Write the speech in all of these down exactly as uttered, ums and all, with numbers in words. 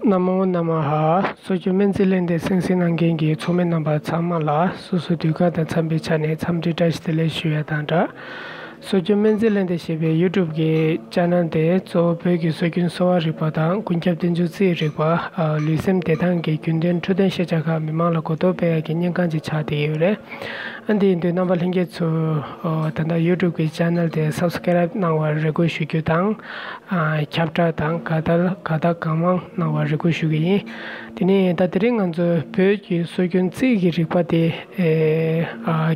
ན་མོ་ན་མ་ཧ། སྲོལ་རྒྱུན་སྨན་རྩིས་ལྷན་སྡེ་གསན་གཟིགས་གནང་མཁན་གྱི་ཚོགས་མི་རྣམ་པ་ཚང་མ་ལ་སོ་སོའི་དུས་བཀག་དང་འཚམས་པའི་ཆ་ནས་འཚམས་འདྲི་བཀྲ་ཤིས་བདེ་ལེགས་ཞུ་ཡ་དང་སྦྲགས། སྲོལ་རྒྱུན་སྨན་རྩིས་ལྷན་སྡེ་ཞེས་པའི་ཡུ་ཊུབ་ཀྱི་ཆེ་ནལ་དེ་གཙོ་བོ་བོད་ཀྱི་སྲོལ་རྒྱུན་གསོ་བ་རིག་པ་དང་ཀུན་ཁྱབ་བསྟན་འགྱུར་རྩིས་རིག་པ། ལུས་སེམས་བདེ་ཐང་གི་རྒྱུན་ལྡན་འཕྲོད་བསྟེན་ཤེས་བྱ་ཁག་མི་མང་ལ་གོ་རྟོགས་སྤེལ་ཡ་གི་བརྙན་ཁང་ཅིག་ཆགས་བསྡད་ཡོད་རེད། ཨ་འདི་ཡིན་དུས་རྣམ་པ་ལྷན་རྒྱས་ཚོས་ད་ལྟ་ཡུ་ཊུབ་ཀྱི་ཆེ་ནལ་དེ་སབ་སི་ཀ་རེབ་གནང་བར་རེ་སྐུལ་ཞུ་རྒྱུ་དང་། ཁྱབ་བསྒྲགས་དང་དགའ་དར་དགའ་རྟགས་གང་མང་གནང་བར་རེ་སྐུལ་ཞུ་གི་ཡིན། དེ་ནས་ད་དེ་རིང་ང་ཚོས་བོད་ཀྱི་སྲོལ་རྒྱུན་རྩིས་ཀྱི་རིག་པ་དེ་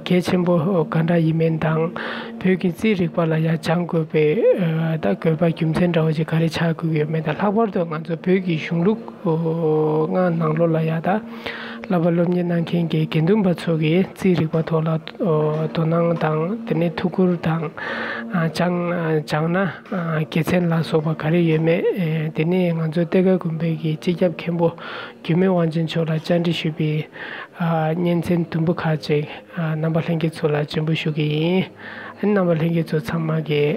གལ་ཆེན་པོ་ག་འདྲ་ཡིན་མིན་དང་། བོད་ཀྱི་རྩིས་རིག་པ་ལ་ཡང་སྦྱང་དགོས་པའི་ད་དགོས་པ་རྒྱུ་མཚན་འདྲ་བོ་ཅིག་ག་རེ་ཆགས་དགོས་ཀྱི་ཡོད་མེད་དང་། ལྷག་པར་དུ་ང་ཚོ་བོད་ཀྱི་གཞུང་ལུགས་ལྔ་ནང་ལོགས་ལ་ཡ་ད་བསླབ་པ་སློབ་གཉེར་གནང་མཁན་གྱི་དགེ་འདུན་པ་ཚོ་གིས་རྩིས་རིག་པ་ཐོག་ལ་དོ་སྣང་དང་། དེ་ནས་ཐུགས་ཁུར་དང་སྦྱང་སྦྱང་ན་དགེ་མཚན་ལ་སོགས་པ་ག་རེ་ཡོད་མེད། དེ་ནས་ང་ཚོའི་གཏེར་སྒར་དགོན་པའི་གི་སྤྱི་ཁྱབ་མཁན་པོ་འགྱུར་མེད་དབང་ཆེན་མཆོག་ལ་བཅར་འདྲི་ཞུས་པའི་སྙན་ཚན་དུམ་བུ་ཁག་ཅིག་རྣམ་པ་ལྷན་རྒྱས་ཚོ་ལ་སྤྱན་འབུལ་ཞུ་གི་ཡིན། རྣམ་པ་ལྷན་རྒྱས་ཚོ་ཚང་མ་གིས་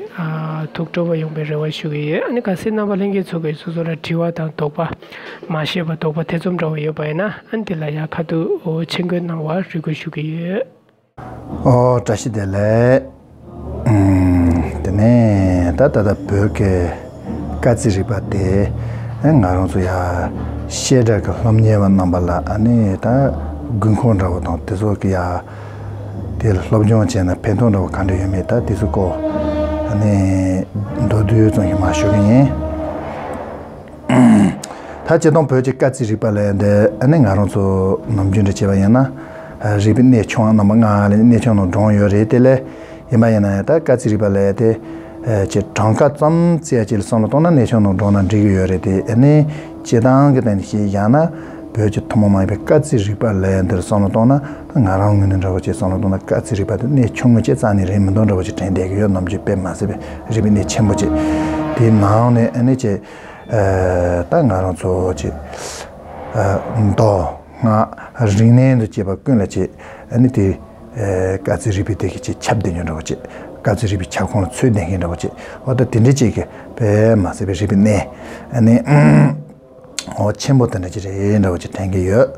ཐུགས་སྤྲོ་བ་ཡོང་བའི་རེ་བ་ཞུ་གི་ཡོད། ཨ་ནི་གལ་སྲིད་རྣམ་པ་ལྷན་རྒྱས་ཚོ་གིས་སོ་སོ་ལ་དྲི་བ་དང་དོགས་པ། མ་ཤེས་པ་དོགས་པ་ཐེ་ཚོམ་འདྲ་བོ་ཡོད་པ་ཡིན་ན། ཨ་ནི་དེ་ལ་ཡང་ཁ་ཐུག་མཆན་འགོད་གནང་བར་རེ་སྐུལ་ཞུ་གི་ཡོད། ཨོ། བཀྲ་ཤིས་བདེ་ལེགས། ཨུམ། དེ་ནས་ད་ད་ལྟ་བོད་ཀྱི་སྐར་རྩིས་རིག་པ་དེ་ང་རང་ཚོ་ཡ་བཤད་གྲྭ་གི་སློབ་གཉེར་བ་རྣམ་པ་ལ་ཨ་ནི་ད་དགོས་མཁོ་འདྲ་བོ་དང་། དེ་ཚོ་གི་ཡ་དེ་སློབ་སྦྱོང་བྱས་ན་ཕན་ཐོགས་འདྲ་བོ་ག་འདྲ་ཡོད་མེད། ད་དེ་ཚོ་སྐོར་ཨ་ནི་མདོར་བསྡུས་ཙམ་ཞིག་མར་ཞུ་གི་ཡིན། ད་སྤྱིར་བཏང་བོད་ཀྱི་སྐར་རྩིས་རིག་པ་ལབ་ཡ་འདི་ཨ་ནི་ང་རང་ཚོ་ནམ་རྒྱུན་འདྲ་བྱས་པ་ཡིན་ན། རིག་པའི་གནས་ཆུང་བ་རྣམ་པ་ལྔ་ལ་གནས་ཆུང་ནང་སྦྱར་ཡོད་རེད། དེ་ལས་ཡིན་པ་ཡིན་ན་ཡང་ད་སྐར་རྩིས་རིག་པ་ལབ་ཡ་དེ་ཨ་ཅེ་གྲངས་ཀ་ཙམ་རྩིས་ཡ་ཅིག་ལ་བསམ་བློ་གཏོང་ན་གནས་ཆུང་ནང་སྦྱར་ན་འགྲིག་གི་ཡོད་རེད་དེ། ཨ་ནི་སྤྱིར་བཏང་གི་སྟེང་ནས་བཤད་ཡང་ན་བོད་ཀྱི་ཐུན་མོང་མ་ཡིན་པའི་སྐར་རྩིས་རིག་པ་ལབ་ཡ་འདིར་བསམ་བློ་གཏོང་ན། ད་ང་རང་ངོས་ནས་འདྲ་བོ་ཅིག་བསམ་བློ་གཏོང་ན་སྐར་རྩིས་རིག་པ་དེ་གནས་ཆུང་ངུ་ཅིག་རྩ་ནས་རེད་མི་འདུག་འདྲ་བོ་ཅིག་དྲན་བསྡད་ཀྱི་ཡོད། ནམ་རྒྱུན་དཔེ་མ་སྲིད་པའི་རིག་པའི་གནས་ཆེན་པོ་ཅིག་དེའི་ནང་ནས་ཨ་ནི་ཅིག་ཨ་ད་ང་རང་ཚོ་ཅིག་ཨ་མདོ་སྔགས་རིག་གནས་དང་བཅས་པ་ཀུན་ལ་ཅིག་ཨ་ནི་དེ་ཨ་སྐར་རྩིས་རིག་པའི་དེ་གི་ཅིག་ཁྱབ་བསྡད་མཁན་འདྲ་བོ་ཅིག་སྐར་རྩིས་རིག་པའི་ཁྱབ་ཁོངས་ལ་ཚུད་བསྡད་མཁན་འདྲ་བོ་ཅིག་འོ་ད་དེ་འདྲའི་ཅིག་གི་དཔེ་མ་སྲིད་པའི་རིག་པའི་གནས་ཨ་ནི་འོ་ཆེན་པོ་དེ་འདྲ་ཅིག་རེད་འདྲ་བོ་ཅིག་དྲན་གྱི་ཡོད།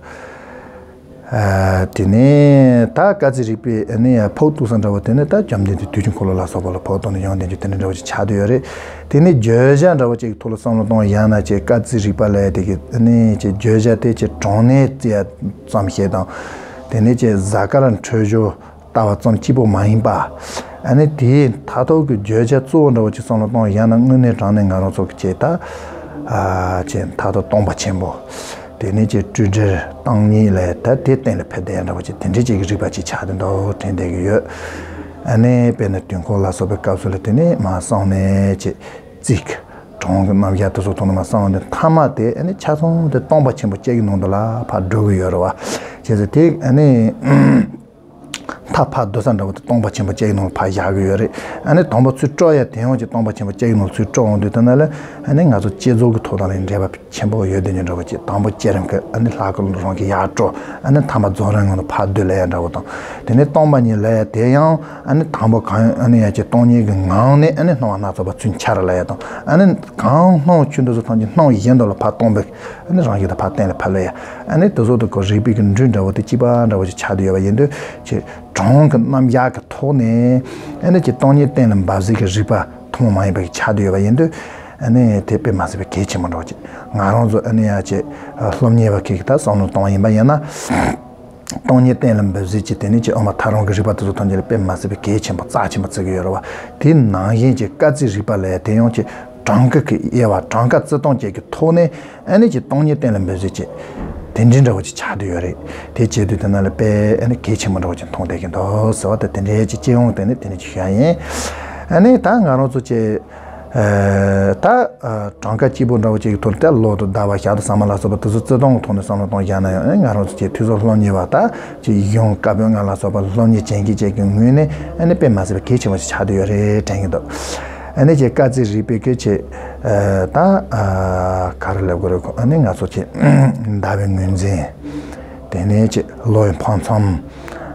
ཨ་དེ་ནས་ད་སྐར་རྩིས་རིག་པའི་ཨ་ནི་ཕོག་ཐུག་ས་འདྲ་བོ་དེ་ནི་ད་བཅོམ་ལྡན་འདས་དུས་ཀྱི་འཁོར་ལོ་ལ་སོགས་པ་ལ་ཕོག་ཐུག་ནས་ཡོང་བསྡད་རྒྱུ་དེ་འདྲ་འདྲ་བོ་ཅིག་ཆགས་བསྡད་ཡོད་རེད། དེ་ནས་བརྗོད་བྱ་འདྲ་བོ་ཅིག་ཐོག་ལ་བསམ་བློ་གཏོང་ཡང་ན་ཅིག་སྐར་རྩིས་རིག་པ་ལབ་ཡ་དེ་གི་ཨ་ནི་ཅིག་བརྗོད་བྱ་དེ་ཅིག་གྲངས་གནས་རྩིས་ཡ་ཙམ་ཞིག་དང་། དེ་ནས་ཅིག་གཟའ་སྐར་འཕྲོད་སྦྱོར་ལྟ་བ་ཙམ་གཅིག་པོ་མ་ཡིན་པ། ཨ་ནི་དེའི་མཐར་ཐུག་གི་བརྗོད་བྱ་གཙོ་བོ་འདྲ་བོ་ཅིག་བསམ་བློ་གཏོང་ཡང་ན་དངོས་གནས་དྲང་གནས་ང་རང་ཚོ་གི་ཅིག་ད་ཨ་ཅིག་མཐར་ཐུག་སྟོང་པ་ཆེན་པོ། དེ་ནས་ཅིག་སྤྲོས་བྲལ་སྟོང་ཉིད་ལ་ད་དེ་གཏན་ལ་ཕེབས་བསྡད་ཡ་འདྲ་བོ་ཅིག་དེ་འདྲའི་ཅིག་གི་རིག་པ་ཅིག་ཆགས་བསྡད་འདུག་དྲན་བསྡད་ཀྱི་ཡོད། ཨ་ནི་དཔེར་ན་དུས་འཁོར་ལ་སོགས་པའི་སྐབས་སུ་ལ་དེ་ནས་མར་སོང་ནས་ཅིག་རྩིས་ཀྱི་གྲངས་ཀྱི་རྣམ་གཞག་དེ་ཚོ་ཐོག་ནས་མར་སོང་ནས་མཐའ་མ་དེ་ཨ་ནི་ཆ་ཚང་དེ་སྟོང་པ་ཆེན་པོ་གཅིག་གི་ནང་དུ་ལ་ཕར་འགྲོ་གི་ཡོད་རེད་བ། བྱས་ཙང་དེ་ཨ་ནི། མཐའ་ཕར་བསྡུ་ས་འདྲ་བོ་དེ་སྟོང་པ་ཆེན་པོ་གཅིག་གི་ནང་ལ་ཕར་བཞག་གི་ཡོད་རེད། ཨ་ནི་དང་པོ་ཚུར་དཀྲོག་ཡ་དེ་ཡང་ཅིག་སྟོང་པ་ཆེན་པོ་གཅིག་གི་ནང་ལ་ཚུར་དཀྲོག་འོང་དུས་དེ་ན་ལ་ཨ་ནི་ང་ཚོ་བསྐྱེད་རྫོགས་ཀྱི་ཐོག་དང་ལ་འབྲེལ་བ་ཆེན་པོ་ཡོད་དེ་འདྲ་འདྲ་བོ་ཅིག་དང་པོ་བསྐྱེད་རིམ་གྱི་ཨ་ནི་ལྷ་སྐུ་རང་གི་ཡར་དཀྲོག་ཨ་ནི་མཐའ་མ་རྫོགས་རིམ་ངང་དུ་ཕར་བསྡུ་ལབ་ཡ་འདྲ་བོ་དང་། དེ་ནས་སྟོང་པ་ཉིད་ལབ་ཡ་དེ་ཡང་ཨ་ནི་དང་པོ་གང་ཨ་ནི་ཡ་ཅིག་སྟོང་ཉིད་ཀྱི་ངང་ནས་ཨ་ནི་སྣང་བ་སྣ་ཚོགས་པ་ཚུར་འཆར་ལབ་ཡ་དང་། ཨ་ནི་གང་སྣང་ཆོས་འདི་ཚོ་ཐམས་ཅད་སྣང་བཞིན་དུ་ལ་ཕར་སྟོང་པའི་ཨ་ནི་རང་བཞིན་དུ་ཕར་གཏན་ལ་ཕབ་ལ་ཡ། ཨ་ནི་དེ་ཚོ་དེ་ཀོ་རིག་པའི་གི་འབྲུ་འདྲ་བོ་དེ་གཅིག་པ་འདྲ་བོ་ཅིག་ཆགས་བསྡད་ཡོད་པ་ཡིན་དུས་ཅིག་གྲངས་ཀྱི་རྣམ་གཞག་གི་ཐོག་ནས་ཨ་ནི་ཅིག་སྟོང་ཉིད་གཏན་ལ་འབེབས་ཟིན་གྱི་རིག་པ་ཐུན་མོང་མ་ཡིན་པ་ཅིག་ཆགས་བསྡད་ཡོད་པ་ཡིན་དུས། ཨ་ནི་དེ་དཔེ་མ་སྲིད་པའི་གལ་ཆེན་པོ་འདྲ་བོ་ཅིག་ང་རང་ཚོ་ཨ་ནི་ཡ་ཅིག་སློབ་གཉེར་བ་ཁག་གིས་ད་བསམ་བློ་གཏོང་བ་ཡིན་པ་ཡིན་ན། སྟོང་ཉིད་གཏན་ལ་འབེབས་ཟིན་གྱི་དེ་ནི་ཅིག་དབུ་མ་ཐལ་རང་གི་རིག་པ་དེ་ཚོ་ཐམས་ཅད་ལ་དཔེ་མ་སྲིད་པའི་གལ་ཆེན་པོ་རྩ་ཆེན་པོ་བརྩི་གི་ཡོད་རེད་བ། དེ་ནང་བཞིན་གྱི་སྐར་རྩིས་རིག་པ་ལ་དེ་ཡང་ཅིག་གྲངས་ཀ་གི་དབྱེ་བ་གྲངས་ཀ་རྩི་སྟངས་བཅས་ཀྱི་ཐོག་ནས་ཨ་ནི་ཅིག་སྟོང་ཉིད་གཏན་ལ་འབེབས་ཟིན་གྱི་དེ་འདྲའི་འདྲ་བོ་ཅིག་ཆགས་བསྡད་ཡོད་རེད། དེ་བྱེད་དུས་དེ་ན་ལ་དཔེ་ཨ་ནི་གལ་ཆེན་པོ་འདྲ་བོ་ཅིག་མཐོང་བསྡད་ཀྱི་འདུག་ཟེར་བ་དེ་དེ་འདྲའི་ཅིག་སྤྱི་ཡོངས་དེ་ནི་དེ་འདྲ་ཅིག་ཞུ་ཡ་ཡིན། ཨ་ནི་ད་ང་རང་ཚོ་ཅིག་ཨ་ད་ཨ་གྲངས་ཀ་གཅིག་པོ་འདྲ་བོ་ཅིག་གི་ཐོག་ནས་ད་ལོ་དང་ཟླ་བ་ཞག་དང་ཟ་མ་ལ་སོགས་པ་དེ་ཚོ་བརྩི་སྟངས་ཀྱི་ཐོག་ནས་བསམ་བློ་གཏོང་བཞག་ན་ཡང་ཨ་ནི་ང་རང་ཚོ་ཅིག་འཐུས་ཚབ་སློབ་གཉེར་བ་ད་ཅིག་གཞུང་བཀའ་པོད་ལྔ་ལ་སོགས་པ་སློབ་གཉེར་བྱེད་མཁན་ཅིག་གི་ངོས་ནས་ཨ་ནི་དཔེ་མ་སྲིད་པའི་གལ་ཆེན་པོ་ཞིག་ཆགས་བསྡད་ཡོད་རེད་དྲན་གྱི་འདུག་ཨ་ནི་ཅིག་སྐར་རྩིས་རིག་པའི་གི་ཅིག་ཨ་ད་ཨ་ག་རེ་ལབ་དགོས་རེད། ཁོ་ཨ་ནི་ང་ཚོ་ཅིག་ཟླ་བའི་ངོས་འཛིན། དེ་ནས་ཅིག་ལོའི་འཕང་མཚམས།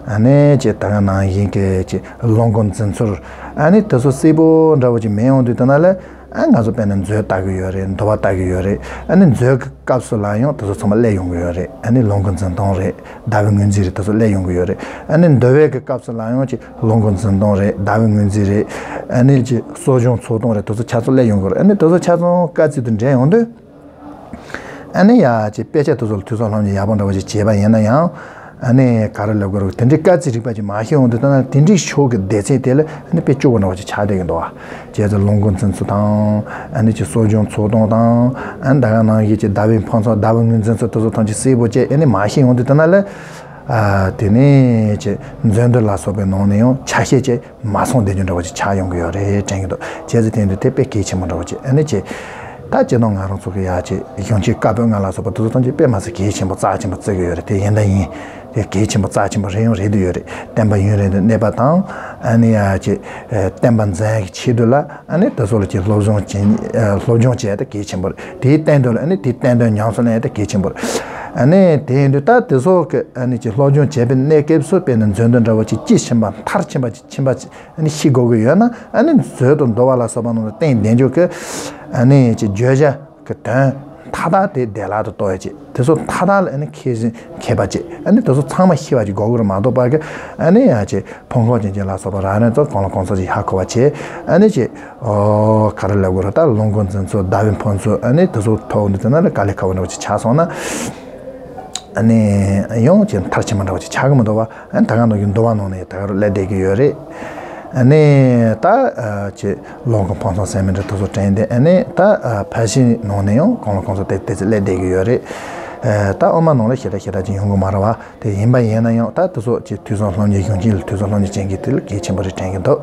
ཨ་ནི་ཅིག་ད་ག་ནང་བཞིན་གྱི་ཅིག་ལོ་འགོ་འཛིན་ཚུལ། ཨ་ནི་དེ་ཚོ་གསལ་པོ་འདྲ་བོ་ཅིག་མེད་ཡོང་དུས་དེ་ན་ལ། ཨ་ང་ཚོ་དཔེར་ན་མཛོད་ལྟ་གི་ཡོད་རེད། འདུལ་བ་ལྟ་གི་ཡོད་རེད། ཨ་ནི་མཛོད་ཀྱི་སྐབས་སུ་ལ་ཡང་དེ་ཚོ་ཚང་མ་སླེབས་ཡོང་གི་ཡོད་རེད། ཨ་ནི་ལུང་གི་འཛིན་སྟངས་རེད། ཟླ་བའི་ངོས་འཛིན་རེད། དེ་ཚོ་སླེབས་ཡོང་གི་ཡོད་རེད། ཨ་ནི་འདུལ་བའི་གི་སྐབས་སུ་ལ་ཡང་ཅིག་ལུང་གི་འཛིན་སྟངས་རེད། ཟླ་བའི་ངོས་འཛིན་རེད། ཨ་ནི་ཅིག་གསོ་སྦྱོང་ཚོགས་སྟངས་རེད། དེ་ཚོ་ཆ་ཚང་སླེབས་ཡོང་གི་རེད། ཨ་ནི་དེ་ཚོ་ཆ་ཚང་སྐར་རྩིས་དང་འབྲེལ་ཡོང་དུས། ཨ་ནི་ཡ་ཅིག་དཔེ་ཆ་དེ་ཚོ་ལ་ཐོས་བསམ་སློབ་གཉེར་ཡག་པོ་འདྲ་བོ་ཅིག་བྱས་པ་ཡིན་ན་ཡང་། ཨ་ནི་ག་རེ་ལབ་དགོས་རེད། དེ་འདྲའི་སྐར་རྩིས་རིག་པ་ཅིག་མ་ཤེས་འོང་དུས་ད་ན་དེ་འདྲའི་ཕྱོགས་ཀྱི་སྡེ་ཚན་དེ་ལ་ཨ་ནི་དཔེ་སྐྱོ་པོ་འདྲ་བོ་ཅིག་ཆགས་བསྡད་ཀྱི་འདུག་བ། བྱས་ཙང་ལུང་གི་འཛིན་ཚུལ་དང་། ཨ་ནི་ཅིག་གསོ་སྦྱོང་ཚོགས་སྟངས་དང་། ཨ་ནི་ད་ག་ནང་བཞིན་ཅིག་ཟླ་བའི་ཕུན་ཚོགས། ཟླ་བའི་ངོས་འཛིན་ཚུལ་དེ་ཚོ་ཐམས་ཅད་གསལ་པོ་བྱས། ཨ་ནི་མ་ཤེས་འོང་དུས་ད་ན་ལ། ཨ་དེ་ནས་ཅིག་མཛོད་འདུལ་ལ་སོགས་པའི་ནང་ནས་ཡང་ཆ་ཤས་ཅིག་མ་ཚང་བསྡད་རྒྱུ་འདྲ་བོ་ཅིག་ཆགས་ཡོང་གི་ཡོད་རེད་དྲན་གྱི་འདུག་བྱས་ཙང་དེ་འདི་དེ་དཔེ་གལ་ཆེན་པོ་འདྲ་བོ་ཅིག་ཨ་ནི་ཅིག་ད་སྤྱིར་བཏང་ང་རང་ཚོ་གི་ཡ་ཅིག་གཞུང་ཆེན་བཀའ་པོད་ལྔ་ལ་སོགས་པ་དེ་ཚོ་ཐམས་ཅད་དཔེ་མ་སྲིད་གལ་ཆེན་པོ་རྩ་ཆེན་པོ་བརྩི་གི་ཡོད་རེད། དེ་ཡིན་ད་ཡིན། དེ་གལ་ཆེན་པོ་རྩ་ཆེན་པོ་རེད་ཡང་རེད་དུ་ཡོད་རེད། བསྟན་པ་ཡུན་རིང་དུ་གནས་པ་དང་། ཨ་ནི་ཡ་ཅིག་བསྟན་པ་འཛིན་ཡག་གི་ཆེད་དུ་ལ། ཨ་ནི་དེ་ཚོ་ལ་ཅིག་སློབ་སྦྱོང་བྱེད། སློབ་སྦྱོང་བྱེད་ཡ་དེ་གལ་ཆེན་པོ་རེད། དེའི་སྟེང་དུ་ལ་ཨ་ནི་དེའི་བསྟན་དོན་ཉམས་སུ་ལེན་ཡ་དེ་གལ་ཆེན་པོ་རེད། ཨ་ནི་དེ་ཡིན་དུས་ད་དེ་ཚོ་གི་ཨ་ནི་ཅིག་སློབ་སྦྱོང་བྱེད་པའི་གནས་སྐབས་སུ་དཔེར་ན་མཛོད་འདུལ་འདྲ་བོ་ཅིག་དཔྱིས་ཕྱིན་པ་མཐར་ཕྱིན་པ་ཅིག་ཕྱིན་པ་ཅིག་ཨ་ནི་ཤེས་དགོས་ཀྱི་ཡོད་ན། ཨ་ནི་མཛོད་དང་འདུལ་བ་ལ་སོགས་པ་ནང་དུ་བསྟན་བསྡད་རྒྱུ་གི་ཨ་ནི་ཅིག་བརྗོད་བྱ་གི་དོན་མཐའ་དག་དེ་བདེ་བླག་ཏུ་རྟོགས་ཡ་ཅིག་དེ་ཚོ་མཐའ་དག་ལ་ཨ་ནི་མཁས་ཤིང་མཁས་པ་ཅིག་ཨ་ནི་དེ་ཚོ་ཚང་མ་ཤེས་པ་ཅིག་དགོས་ཀྱི་རེད་མ་གཏོགས་པ་གི་ཨ་ནི་ཡ་ཅིག་ཕུང་ཁམས་ཅན་ཅིག་ལ་སོགས་པ་རང་རང་ཚོ་གང་ལ་གང་འཚམ་ཅིག་ཧ་གོ་བ་བྱས། ཨ་ནི་ཅིག་ཨོ་ག་རེ་ལབ་དགོས་རེད། ད་ལུང་གི་འཛིན་ཚུལ། ཟླ་བའི་ཕུན་ཚོགས། ཨ་ནི་དེ་ཚོ་ཐོག་ནས་དེ་ན་ལ་དཀའ་ལས་ཁག་པོ་འདྲ་བོ་ཅིག་ཆགས་སོང་ན། ཨ་ནི་ཡང་ཅིག་མཐར་ཕྱིན་པ་འདྲ་བོ་ཅིག་ཆགས་ཀྱི་མི་འདུག་བ། ཨ་ནི་ད་ག་ནང་བཞིན་འདུལ་བ་ནང་ནས་ད་ག་རུ་སླེབས་བསྡད་ཀྱི་ཡོད་རེད། ཨ་ནི་ད་ཨ་ཅིག་ལུང་གི་ཕུན་ཚོགས་ཟེར་མི་འདྲ་དེ་ཚོ་དྲན་ཏེ། ཨ་ནི་ད་ཨ་ཕལ་ཆེར་ནང་ནས་ཡང་གང་ལ་གང་འཚམ་དེ་དེ་ཚོ་སླེབས་བསྡད་ཀྱི་ཡོད་རེད། ཨ་ད་དབུ་མ་ནང་ལ་ཞེ་དྲག་ཞེ་དྲག་ཅིག་ཡོང་གི་མ་རེད་བ། དེ་ཡིན་པ་ཡིན་ན་ཡང་ད་དེ་ཚོ་ཅིག་ཐོས་བསམ་སློབ་གཉེར། གཞུང་ཆེན་ལ་ཐོས་བསམ་སློབ་གཉེར་བྱེད་མཁན་དེ་ལ་གལ་ཆེན་པོ་རེད་དྲན་གྱི་འདུག་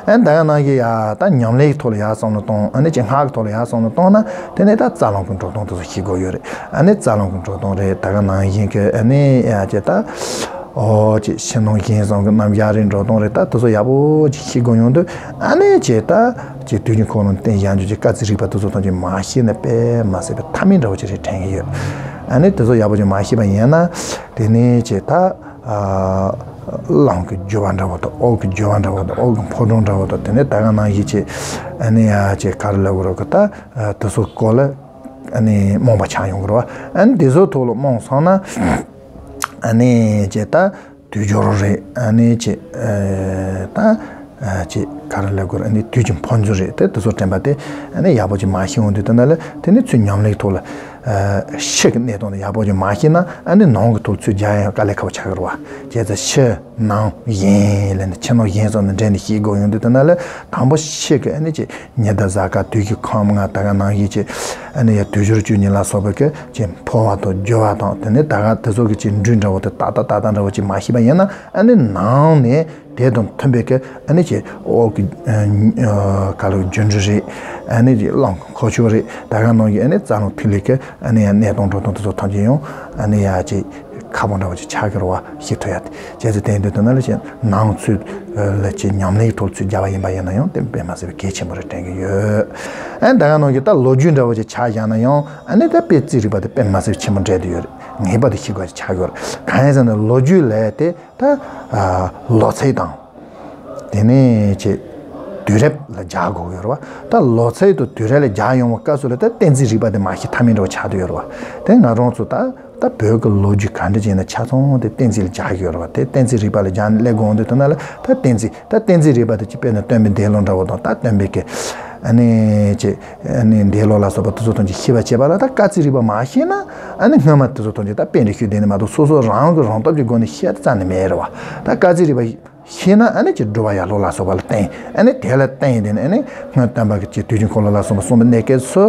ཨ་ནི་ད་ག་ནང་བཞིན་ཡ་ད་ཉམས་ལེན་ཐོག་ལ་ཡ་བསམ་བློ་གཏོང་། ཨ་ནི་ཅིག་སྔགས་ཀྱི་ཐོག་ལ་ཡ་བསམ་བློ་གཏོང་ན། དེ་ནས་ད་རྩ་རླུང་གི་འགྲོ་སྟངས་དེ་ཚོ་ཤེས་དགོས་ཡོད་རེད། ཨ་ནི་རྩ་རླུང་གི་འགྲོ་སྟངས་རེད། ད་ག་ནང་བཞིན་གྱི་ཨ་ནི་ཡ་ཅིག་ད་ཨོ་ཅིག་ཕྱི་ནང་གཞན་གསུམ་གྱི་རྣམ་གཞག་རེད། འགྲོ་སྟངས་རེད། ད་དེ་ཚོ་ཡག་པོ་ཅིག་ཤེས་དགོས་ཡོང་དུས། ཨ་ནི་ཅིག་ད་ཅིག་དུས་ཀྱི་འཁོར་ལོ་བསྟན་བཞག་རྒྱུ་ཅིག་སྐར་རྩིས་རིག་པ་དེ་ཚོ་ཐམས་ཅད་མ་ཤེས་ན་དཔེ་མ་སྲིད་པའི་མཐའ་མེད་འདྲ་བོ་ཅིག་རེད་དྲན་གྱི་ཡོད། ཨ་ནི་དེ་ཚོ་ཡག་པོ་ཅིག་མ་ཤེས་པ་ཡིན་ན། དེ་ནས་ཅིག་ད་ཨ་རླུང་གི་རྒྱུ་བ་འདྲ་བོ་དང་། འོག་གི་རྒྱུ་བ་འདྲ་བོ་དང་། འོག་གི་འཕོ་ལྟུང་འདྲ་བོ་དང་། དེ་ནས་ད་ག་ནང་བཞིན་ཅིག་ཨ་ནི་ཡ་ཅིག་ག་རེ་ལབ་དགོས་རེད་གི། ད་ཨ་དེ་ཚོ་སྐོར་ལ་ཨ་ནི་རྨོངས་པ་ཆགས་ཡོང་གི་རེད་བ། ཨ་ནི་དེ་ཚོ་ཐོག་ལ་རྨོངས་སོང་ན། ཨ་ནི་ཅིག་ད་དུས་སྦྱོར་རེད། ཨ་ནི་ཅིག་ཨ་ད་ཨ་ཅིག་ག་རེ་ལབ་དགོས་རེད། ཨ་ནི་དུས་ཀྱི་འཕོ་འགྱུར་རེད། དེ་དེ་ཚོ་དྲན་པ་དེ་ཨ་ནི་ཡག་པོ་ཅིག་མ་ཤེས་འོང་དུས། དེ་ན་ལ་དེ་ནི་ཚུར་ཉམས་ལེན་ཐོག་ལ་ཨ་ཕྱི་གི་གནས་སྟངས་དེ་ཡག་པོ་ཅིག་མ་ཤེས་ན། ཨ་ནི་ནང་གི་ཐོག་ཚུར་རྒྱག་ཡ་ཡང་དཀའ་ལས་ཁག་པོ་ཆགས་ཀྱི་རེད་བ། བྱས་ཙང་ཕྱི་ནང་གཞན་ལབ་ནས་ཕྱི་ནང་གཞན་ཙམ་ནས་འདྲེས་ནས་ཤེས་དགོས་ཡོང་དུས། དེ་ན་ལ་དང་པོ་ཕྱི་གི་ཨ་ནི་ཅིག་ཉི་ཟླ་གཟའ་སྐར་དུས་ཀྱི་ཁམས་ལྔ། ད་ག་ནང་བཞིན་ཅིག་ཨ་ནི་ཡ་དུས་སྦྱོར་བཅུ་གཉིས་ལ་སོགས་པའི་གི་ཅིག་འཕོ་བ་དང་རྒྱུ་བ་དང་། དེ་ནས་ད་ག་དེ་ཚོ་གི་ཅིག་འགྲོས་འདྲ་བོ་དེ་ཏག་ཏག་ཏག་ཏག་འདྲ་བོ་ཅིག་མ་ཤེས་པ་ཡིན་ན། ཨ་ནི་ནང་ནས་དེ་དང་མཐུན་པའི་གི་ཨ་ནི་ཅིག་འོག་གི་ཨ་ག་ལ་རྒྱུ་འགྲུལ་རེད། ཨ་ནི་ཅིག་རླུང་གི་འཁོར་ཕྱོགས་རེད། ད་ག་ནང་བཞིན་ཨ་ནི་རྩ་རླུང་ཐིག་ལེ་གི་ཨ་ནི་ཡ་གནས་སྟངས་འགྲོ་སྟངས་དེ་ཚོ་ཐམས་ཅད་ཡང་ཨ་ནི་ཡ་ཅིག་ཁག་པོ་འདྲ་བོ་ཅིག་ཆགས་ཀྱི་རེད་བ། ཤེས་ཐུབ་ཡ་དེ། བྱས་ཙང་དེ་འདི་དོན་ལ་ཅིག་ནང་ཚུར་ལ་ཅིག་ཉམས་ལེན་ཐོག་ཚུར་རྒྱག་པ་ཡིན་པ་ཡིན་ན་ཡང་དེ་དཔེ་མ་སྲིད་པའི་གལ་ཆེན་པོ་རེད་དྲན་གྱི་ཡོད། ཨ་ནི་ད་ག་ནང་བཞིན་ད་ལོ་རྒྱུས་འདྲ་བོ་ཅིག་ཆ་བཞག་ན་ཡང་། ཨ་ནི་ད་དཔེ་རྩིས་རིག་པ་དེ་དཔེ་མ་སྲིད་ཆེན་པོ་འབྲེལ་བསྡད་ཡོད་རེད། ངེས་པར་དུ་ཤེས་དགོས་ཅིག་ཆགས་ཡོད་རེད། གང་ཡིན་ཟེར་ན་ལོ་རྒྱུས་ལབ་དེ་ད་ཨ་ལོ་ཚད་དང་། དེ་ནས་ཅིག་དུས་རབས་ལ་སྦྱར་དགོས་ཡོད་རེད་བ། ད་ལོ་ཚད་དང་དུས་རབས་ལ་སྦྱར་ཡོང་བའི་སྐབས་སུ་ལ་ད་གཏན་ཚིགས་རིག་པ་དེ་མ་ཤེས་ཐབས་མེད་འདྲ་བོ་ཆགས་བསྡད་ཡོད་རེད་བ། དེ་ང་རང་ཚོ་ད་ད་བོད་ཀྱི་ལོ་རྒྱུས་ག་འདྲ་ཅིག་ཡིན་ན་ཆ་ཚང་དེ་གཏན་ཚིགས་ལ་སྦྱར་གྱི་ཡོད་རེད་བ། དེ་གཏན་ཚིགས་རིག་པ་ལ་སྦྱར་ནས་སླེབས་དགོས་འོང་དུས། དེ་ན་ལ་ད་གཏན་ཚིགས། ད་གཏན་ཚིགས་རིག་པ་དེ་ཅིག་དཔེར་ན་སྟོན་པའི་འདས་ལོ་འདྲ་བོ་དང་། ད་སྟོན་པའི་གི་ཨ་ནི་ཅིག་ཨ་ནི་འདས་ལོ་ལ་སོགས་པ་དེ་ཚོ་ཐམས་ཅད་ཤེས་པར་བྱེད་པ་ལ། ད་སྐར་རྩིས་རིག་པ་མ་ཤེས་ན། ཨ་ནི་སྔོན་མ་དེ་ཚོ་ཐམས་ཅད་ད་དཔེ་འདྲ་ཤོད་བསྡད་ནས་མ་གཏོགས། སོ་སོ་རང་གི་རང་སྟོབས་ཀྱི་སྒོ་ནས་ཤེས་ཡ་རྩ་ནས་མེད་རེད་བ། ད་སྐར་རྩིས་རིག་པ་ཤེས་ན། ཨ་ནི་ཅིག་སྒྲུབ་པ་ཡར་ལོངས་ལ་སོགས་པ་ལ་བརྟེན། ཨ་ནི་དེ་ལ་བརྟེན་ཏེ་ནི་ཨ་ནི་སྔོན་སྟོན་པ་གི་ཅིག་དུས་ཀྱི་འཁོར་ལོ་ལ་སོགས་པ་གསུངས་པའི་གནས་སྐབས་སུ།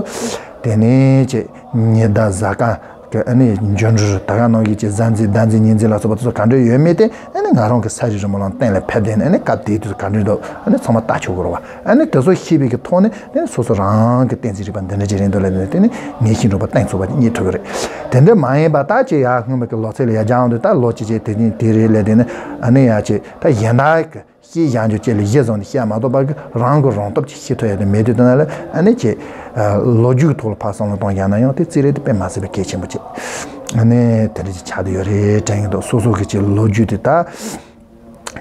དེ་ནས་ཅིག་ཉི་ཟླ་གཟའ་སྐར་གི་ཨ་ནི་འགྱུར་འགྲོས། ད་ག་ནང་བཞིན་ཅིག་གཟའ་འཛིན་ཟླ་འཛིན་ཉི་འཛིན་ལ་སོགས་པ་དེ་ཚོ་ག་འདྲ་ཡོད་མེད་དེ། ཨ་ནི་ང་རང་གི་ས་རིས་རིང་མོ་ལ་གཏན་ལ་ཕབ་བསྡད་ནས། ཨ་ནི་སྐབས་དེའི་དུས་སུ་ག་འདྲ་འདུག་ཨ་ནི་ཚང་མ་ལྟ་ཆོག་གི་རེད་བ། ཨ་ནི་དེ་ཚོ་ཤེས་པའི་གི་ཐོག་ནས་ཨ་ནི་སོ་སོ་རང་གི་གཏན་ཚིགས་རིག་པ་འདི་འདྲ་ཅིག་རེད་འདུག་ལབ་ནས། དེ་ནི་ངེས་ཤེས་འདྲ་བོ་གཏན་ཚིགས་པ་རྙེད་ཐུབ་ཀྱི་རེད། དེ་འདྲ་མ་ཡིན་པ་ད་ཅིག་ཡར་སྔོན་མ་གི་ལོ་ཚད་ལ་ཡར་སྦྱར་འོང་དུས། ད་ལོ་གཅིག་བྱས་དེ་ནི་དེ་རེད་ལབ་བསྡད་ནས། ཨ་ནི་ཡ་ཅིག་ད་གཞན་དག་གི་ཤེས་བཞག་རྒྱུ་ཅིག་ལ་གཞི་བཟུང་ནས་བཤད་མ་གཏོགས་པ་གི་རང་གི་རང་སྟོབས་ཀྱིས་ཤེས་ཐུབ་ཡ་དེ་མེད་དུས། དེ་ན་ལ་ཨ་ནི་ཅིག་ལོ་རྒྱུས་ཐོག་ལ་ཕར་བསམ་བློ་གཏོང་བཞག་ན་ཡང་དེ་རྩིས་རིག་དེ་དཔེ་མ་སྲིད་པའི་གལ་ཆེན་པོ་ཅིག་ཨ་ནི་དེ་འདྲ་ཅིག་ཆགས་བསྡད་ཡོད་རེད་དྲན་གྱི་འདུག་སོ་སོ་གི་ཅིག་ལོ་རྒྱུས་དེ་ད་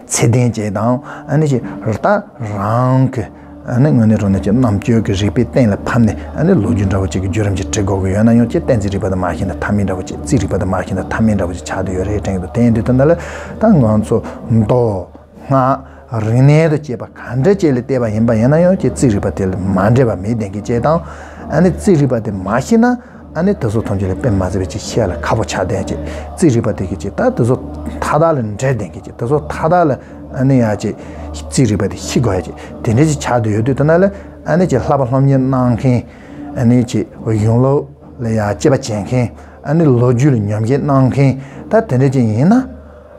ཚད་ལྡན་ཅིག་དང་། ཨ་ནི་ཅིག་ད་རང་གི་ ཨ་ནི་དངོས་གནས་དྲང་གནས་ཀྱི་རྣམ་དཔྱོད་ཀྱི་རིག་པའི་སྟེང་ལ་ཕབ་ནས། ཨ་ནི་ལོ་རྒྱུས་འདྲ་བོ་ཅིག་གི་བརྒྱུད་རིམ་ཅིག་འབྲི་དགོས་ཀྱི་ཡོད་ན་ཡང་ཅིག་གཏན་ཚིགས་རིག་པ་དང་མ་ཤེས་ན་ཐ་མལ་འདྲ་བོ་ཅིག་རྩིས་རིག་པ་དང་མ་ཤེས་ན་ཐ་མལ་འདྲ་བོ་ཅིག་ཆགས་བསྡད་ཡོད་རེད་དྲན་གྱི་འདུག་དེ་ཡིན་དུས་ད་ལྟ་ལ་ད་ང་ཚོ་མདོ། སྔགས། རིག་གནས་དང་བཅས་པ་ག་འདྲ་ཅིག་ལ་བལྟས་པ་ཡིན་པ་ཡིན་ན་ཡང་ཅིག་རྩིས་རིག་པ་དེ་ལ་མ་འདྲེས་པ་མེད་བསྡད་མཁན་ཅིག་དང་། ཨ་ནི་རྩིས་རིག་པ་དེ་མ་ཤེས་ན། ཨ་ནི་དེ་ཚོ་ཐམས་ཅད་ལ་དཔེ་མ་སྲིད་པའི་ཅིག་ཤེས་ཡ་ལ་ཁག་པོ་ཆགས་བསྡད་ཅིག་རྩིས་རིག་པ་དེ་གི་ཅིག་ད་དེ་ཚོ་མཐའ་དག་ལ་འདྲེས་བསྡད་མཁན་ཅིག་དེ་ཚོ་མཐའ་དག་ལ་ཨ་ནི་ཡ་ཅིག་རྩིས་རིག་པ་དེ་ཤེས་དགོས་ཡ་ཅིག་དེ་འདྲ་ཅིག་ཆགས་བསྡད་ཡོད་དུས་དེ་ན་ལ། ཨ་ནི་ཅིག་བསླབ་པ་སློབ་གཉེར་གནང་མཁན། ཨ་ནི་ཅིག་གཞུང་ལུགས་ལ་ཡ་དཔྱད་པ་བྱེད་མཁན། ཨ་ནི་ལོ་རྒྱུས་ལ་ཉམས་ཞིབ་གནང་མཁན། ད་དེ་འདྲ་ཅིག་ཡིན་ན།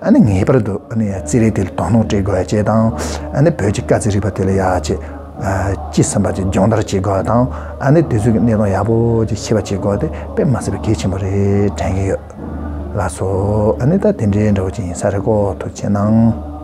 ཨ་ནི་ངེས་པར་དུ་ཨ་ནི་ཡ་རྩིས་རིག་དེ་ལ་དོ་སྣང་སྤྲད་དགོས་ཡ་ཅིག་དང་། ཨ་ནི་བོད་ཀྱི་སྐར་རྩིས་རིག་པ་དེ་ལ་ཡ་ཅིག་ཨ་ཅི་བསམ་པ་ཅིག་སྦྱོང་བརྡར་བྱེད་དགོས་ཡ་དང་། ཨ་ནི་དེ་ཚོའི་གི་གནས་སྟངས་ཡག་པོ་ཅིག་ཤེས་པ་བྱེད་དགོས་དེ་དཔེ་མ་སྲིད་པའི་གལ་ཆེན་པོ་རེད་དྲན་གྱི་ཡོད། ལགས་སོ། ཨ་ནི་ད་དེ་འདྲའི་འདྲ་བོ་ཅིག་ཡིན་ས་རེད་ཀོ། ཐུགས་རྗེ་གནང་།